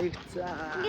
Таалагдсан.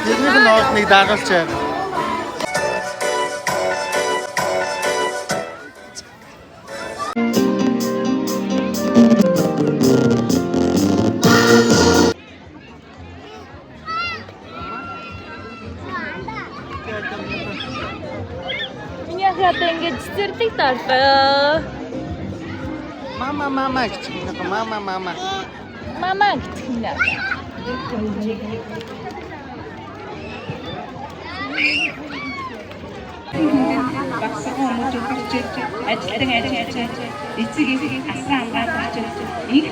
Тэрнийх нь оол нэг дагалж яа. Миний ах одоо ингэж цэцэрлэг дарлаа. Мама мама гэж нэг мама мама. Мама гэх юм нэ. Багсхан хүмүүж гарч ирж ажилтан ажиллаж эцэг их асран ангаалж инх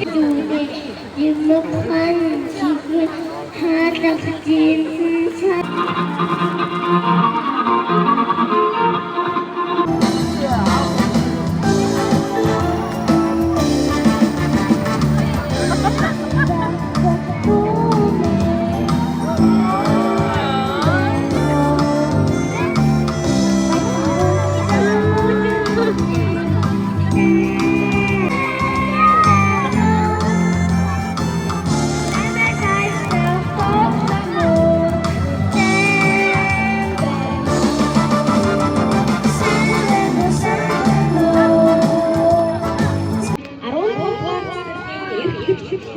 Юмхан чихэн хаалга жинсэн.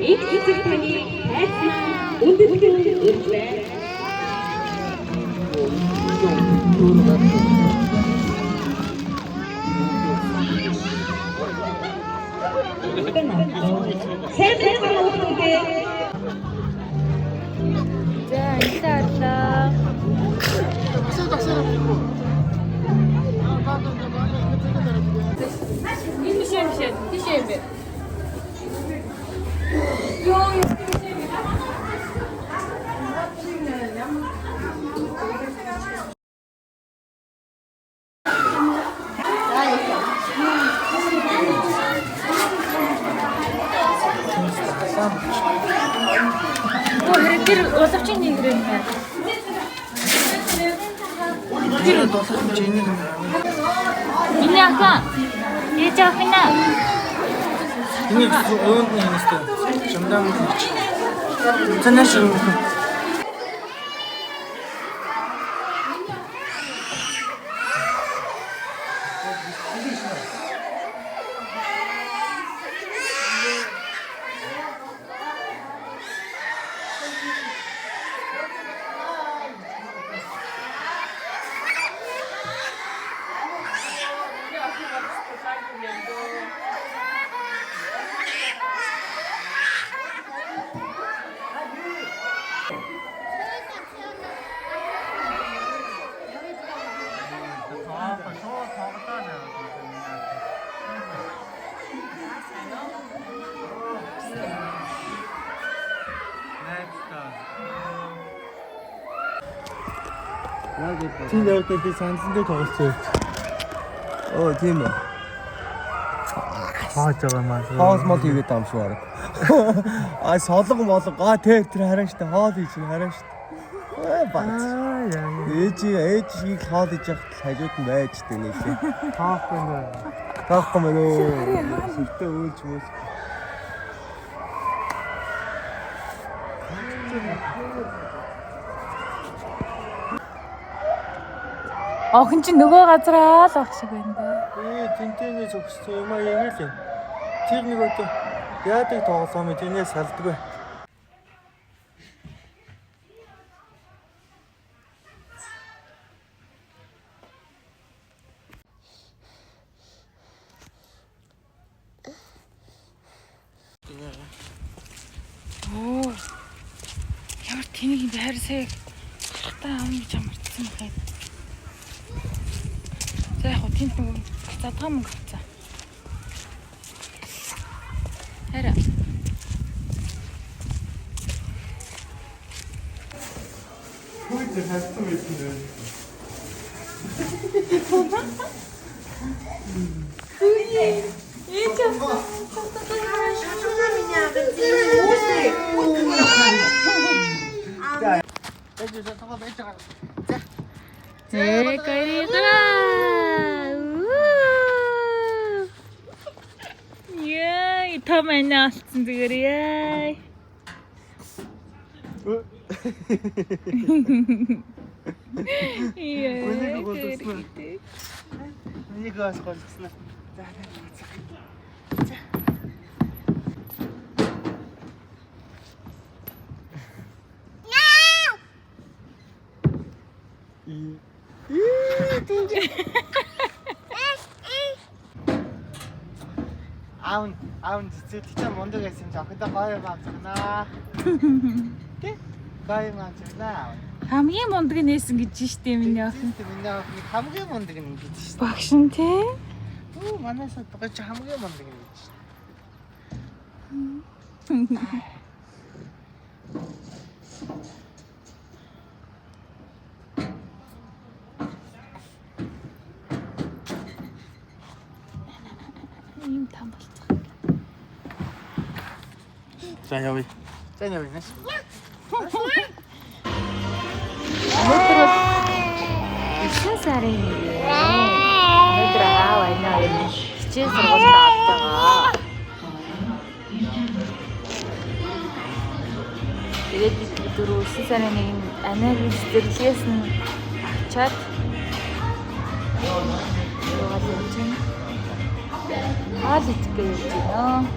Их цэцэг таны хайр үндэслэн үрж байна. Сайн байцгаана уу хүүхдүүдээ. За энэ дарлаа. Энэ биш юм биш. Тийш юм бэ. Йоо, юм биш юм бэ. Оо хэрэг тэр улавчин нэг юм байна. Тэр дулах юм чи энийг юм. Миний охин. Ээж охин аа. Энийг өөнд нь хийнэстэй. Жамдаа мөн хийж. Танаа шиг. Шууд тоглоо нэ. Тийм явдал би сансан дээр тоглолцсон. Оо, тийм үү. Хааж байгаа маа. Хоол мол хийгээд байгаа юм шиг байна. А, солон молго. А, тэр тэр хараа штэ, хоол хийж байна, хараа штэ. Э бац. Аа яа. Ээж ээж шиг хоол хийж явахад л хажууд нь байж штэ нэлээ. Таахгүй нэ. Таахгүй мэн үү. Сүртэй өөлж мөөл. Охин чинь нөгөө газараа л ах шиг байна да. Ээ, тэнтэний зогссон юм аа яг л юм. Тэр нэг одоо яадаг тоглоом юм тэрнээс салдаггүй. Оо. Ямар тэнэг юм бэ харин сая харахтаа аав гэж амарцсан байх юм. За яг хуу тэнд нэг задгаа мөнгө авцаа. Хараа. Хөөе хайцсан байсан дээ. Э каригра. Яй, том ана олцсон зүгээр яй. Яй. Үнийг голдсон. Миний газ голдсон. За за. За. Аав аав цэцэлтэй мундаг байсан чи охидоо гоё юм авчихнаа. Тэ? Гоё юм авчихнаа. Хамгийн мундаг нь нээсэн гэж штэ миний охин. Миний охин хамгийн мундаг нь гэж штэ. Багш нь тий. Үу манай садгаа чи хамгийн мундаг нь гэж штэ. Ийм там болцсон. За явъя. За явъя нэш. Өнөөдөр бол 9 сарын 1. Өнөөдөр аав анаа хоёр хичээл сургуультай авч байгаа. Тэгээд бид дөрөв 9 сарын 1-нд анагийн цэцэрлэгээс нь авчаад яваад явж байна. Хоол идэх гэж явж байна.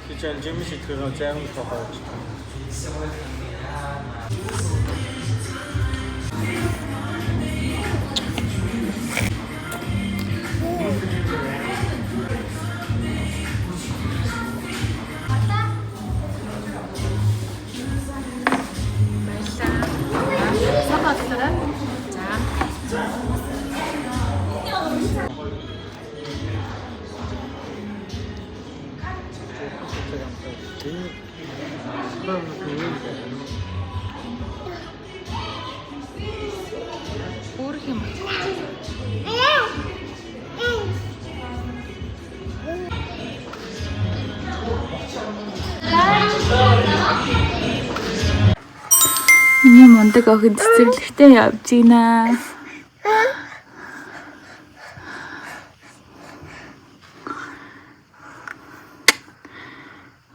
Чи чан жимс идэхээр займ тоохоо. Баярлалаа. Сав бодлоо. За. Өөрөх юм. Миний мундаг охин цэцэрлэгтээ явж гинэ.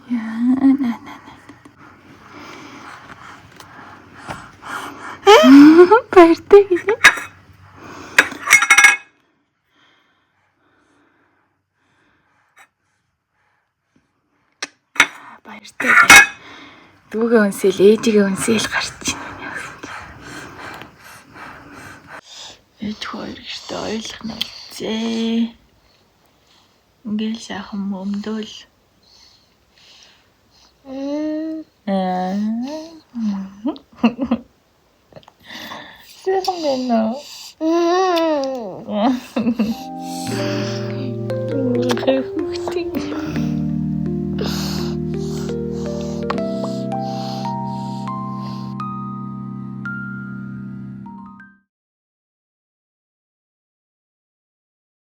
Яа, на на на. Баяртай гинэ. Баяртай гинэ. Дүүгээ үнсэл, ээжигээ үнсэл гарч байна. Ээж хоёр гэртээ ойлгох нь үлцээ. Ингээл сайхан мөмдөл. Аа. Сайхан байна уу?